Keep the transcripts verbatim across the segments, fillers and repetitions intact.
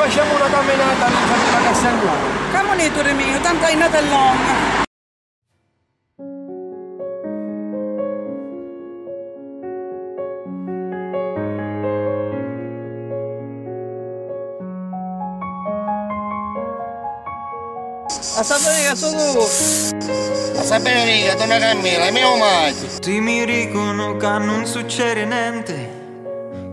Facemu na caminata nentru di la Castelnuova. Camunituri miu, tantu a jinata è longa. A sapiri ca su tu. A sapiri ca tu na cammina, è mia o mai? Tutti mi dicono che non succede niente,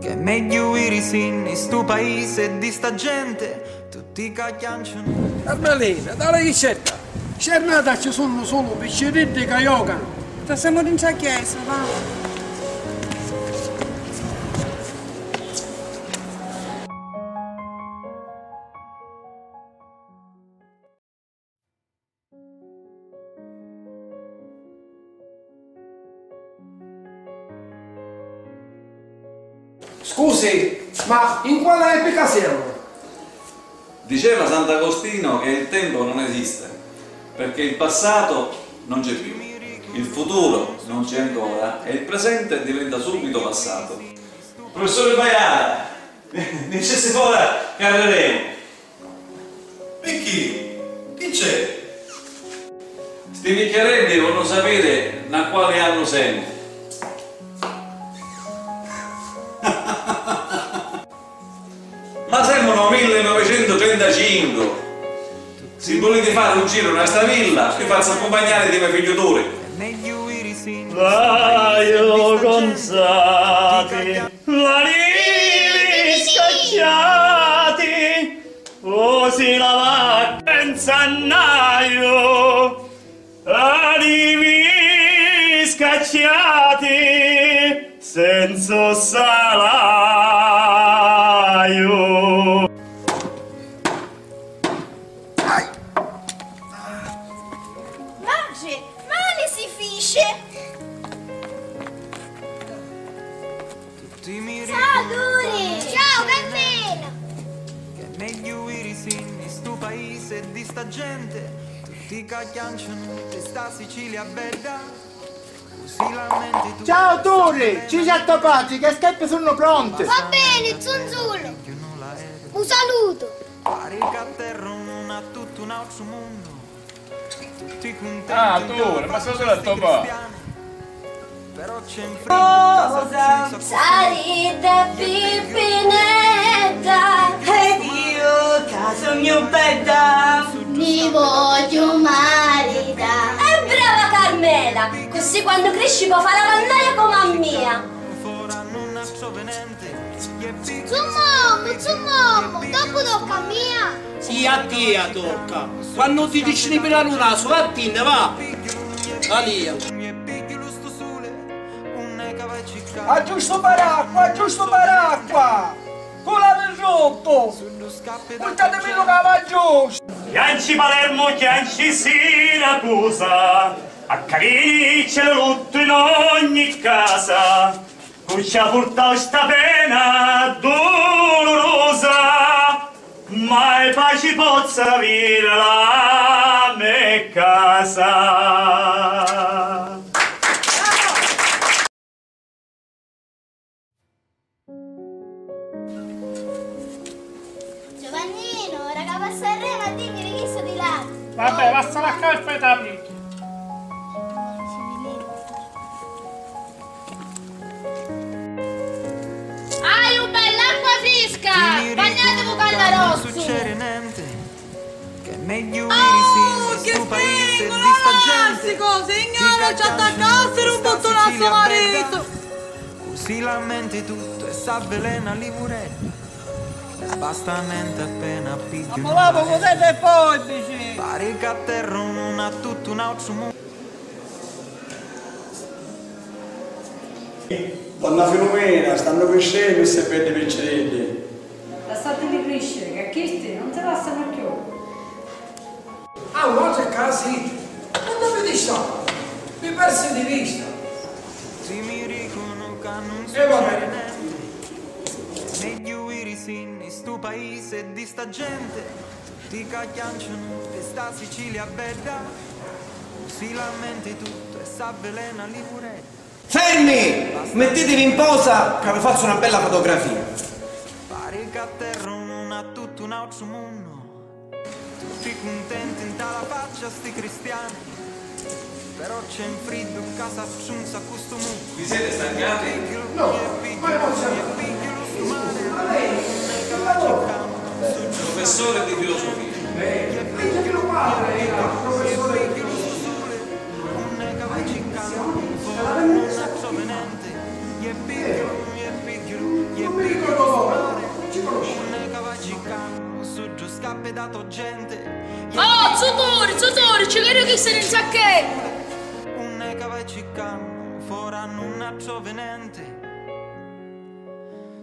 che è meglio irisi in stu paese di sta gente, tutti ca chianciano. Carmelina, dai chi c'è? Cernata ci sunnu sulu picciriddi ca jocanu. Tassemu dintra a chiesa, va. Scusi, ma in quale epica siamo? Diceva Sant'Agostino che il tempo non esiste, perché il passato non c'è più, il futuro non c'è ancora e il presente diventa subito passato. Professore Baiara, dicessi fora carreremo. Picchì? Chi c'è? Sti vicchiareddi vonnu sapiri na quali annu semu. Ma semu no millenovecentutrentacincu! Si vuliti fari un giru na sta villa, vi fazzu accumpagnari di me figghiu Turi. L'haiu gonzati, l'alivi scacciati, o si la vacca in sannaio. Alivi scacciati senza salaiu. Matri, mali si fici! Ciao Turi! Ciao Peppino! Che è meglio irisi in stu paese di sta gente, tutti ca chiancianu di sta Sicilia bedda, così lamenti tu. Ciao Turi! Ci siamo trovati, che scarpe sono pronte! Va bene, Zunzullo! Un saluto! Pari ca a terra non ha tutto un altro mondo. Ah, tu, ma sta solo a to pa. Rosa, saridda Pippinedda, ed io ca sugnu bedda, mi vogghiu maridà. E brava Carmela, così quando crisci po fa la vannaia comu a mia. Zummomu, zummomu, dopu tocca a mia. Sì, a tia tocca. Quannu ti dicini pirari u nasu, vattinni, va. Alia. Aggiustu paracqua, aggiustu paracqua. Tu l'avi ruttu. Purtatimi lu cava giustu. Chianci Palermo, chianci Siracusa, a Carini c'è lu luttu in ogni casa. Cu ci ha purtau sta pena dulurusa, mai paci pozza aviri la me casa. Giovannino, ora ca passa il reno, a dinni di chistu di là. Vabbè, passa la carpa e te la pigli. Haiu bell'acqua frisca! Bagnativu Callarozzu! Oh, che spingola, l'elastico! Signore, ci attaccassero un bottonasso marito! Così lamenti tutto e s'avvelena li vuredda. Basta nenti appena pigghiu. Ma volavo cos'è dei pollici? Pari ca a terra non ha tutto un altro mondo. Donna Filumena, stannu criscennu sti beddi picciriddi. Lassatili crisciri, che chisti non si lassanu cchiù. Ah, un altru è ca sì. Ma dove ti sta? Mi persi di vista. Ti mi dicono che non succede niente. Meglio irisi in stu paese di sta gente. Tutti ca chiancianu di sta Sicilia bedda. Si lamenti tutto e s'avvelena li vuredda. Fermi! Mettitevi in posa che vi faccio una bella fotografia. Pari ca a terra non ha tutto un n'autru munnu. Tutti cuntenti nta la faccia sti cristiani. Però c'è un friddu ca s'acciunza cu stu muccu. Vi siete stancati? No, ma non siamo. E pigghiulu stu mare. Ma lei, ma lei. Professore di filosofia. Lei, lei che lo parla, era professore di filosofia. Unni ca vai ciccannu, fora nun trova nenti. E pigghiulu, e pigghiulu, e pigghiulu stu mare. Ci conosci? Unni ca vai ciccannu, suddu scappi da to genti. Oh, zuturi, zuturi, ci credu chi si rinzacchè! Unni ca vai ciccannu, fora nun trovi nenti.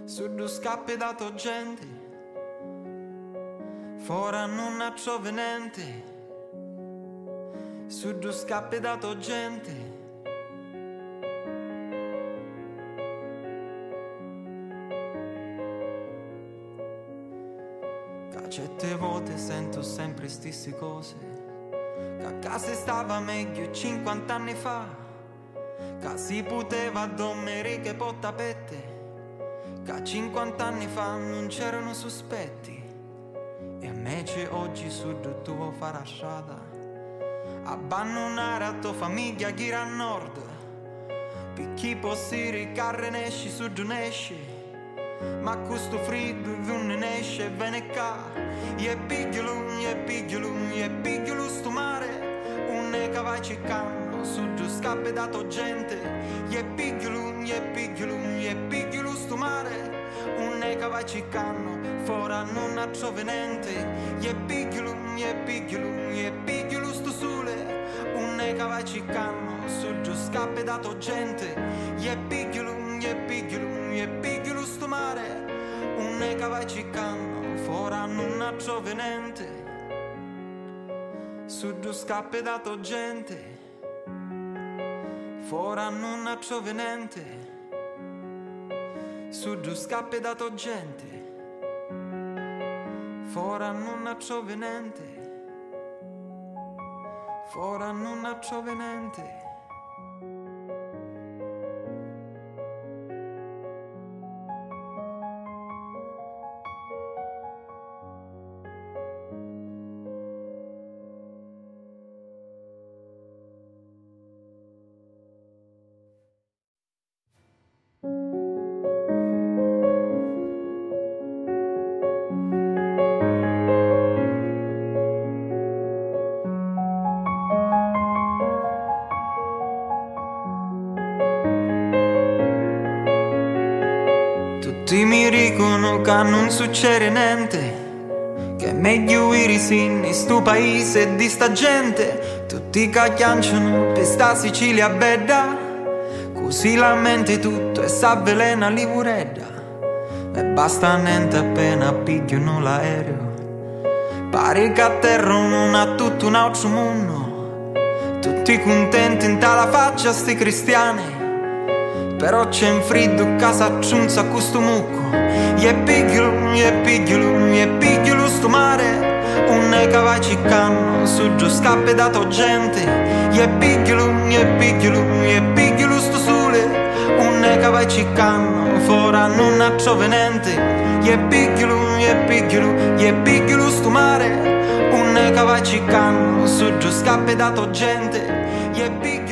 Suddu scappi da to genti. Fora nun trovi nenti. Suddu scappi da to genti. Ca certe vote sento sempre stisse cose, ca a casa stava megghiu cinquanta anni fa, ca si puteva dormiri che po tapete, ca cinquanta anni fa non c'erano sospetti. E invece oggi suddu tu vuoi fare la strada, abbandonare a tua famiglia, ghira a nord, picchì può essere che renesci, suddu nesci, ma cu stu friddu d'unni nesci e veni ccà. E pigghiulu, e pigghiulu, e pigghiulu stu mare, unni ca vai ciccannu, suddu scappi da to genti. E pigghiulu, e pigghiulu, e pigghiulu stu mare, unni ca vai ciccannu, fora nun trovi nenti. E pigghiulu, e pigghiulu, e pigghiulu stu suli, unni ca vai ciccannu, suddu scappi da to genti. E pigghiulu, e pigghiulu, e pigghiulu stu mare, unni ca vai ciccannu, fora nun trovi nenti. Suddu scappi da to genti. Fora nun trovi nenti. Suddu scappi da to genti. Fora nun trovi nenti. Fora nun trovi nenti. Tutti mi dicono ca nun succede nenti, che è megghiu irisinni stu paise e di sta gente, tutti ca chiancianu pi sta Sicilia bedda, cu si lamenti tuttu e s'avvelena li vuredda. E basta nenti appena pigghiunu l'aereo, pari ca atterranu a tuttu n'autru munnu. Tutti cuntenti nta la faccia sti cristiani, però c'è un friddu ca s'acciunza cu stu muccu. E pigghiulu, e pigghiulu, e pigghiulu stu mare, unni ca vai ciccannu, suddu scappi da to genti. E pigghiulu, e pigghiulu, e pigghiulu stu suli, unni ca vai ciccannu, fora nun trovi nenti. E pigghiulu, e pigghiulu, e pigghiulu stu mare, unni ca vai ciccannu, suddu scappi da to genti. E pigghiulu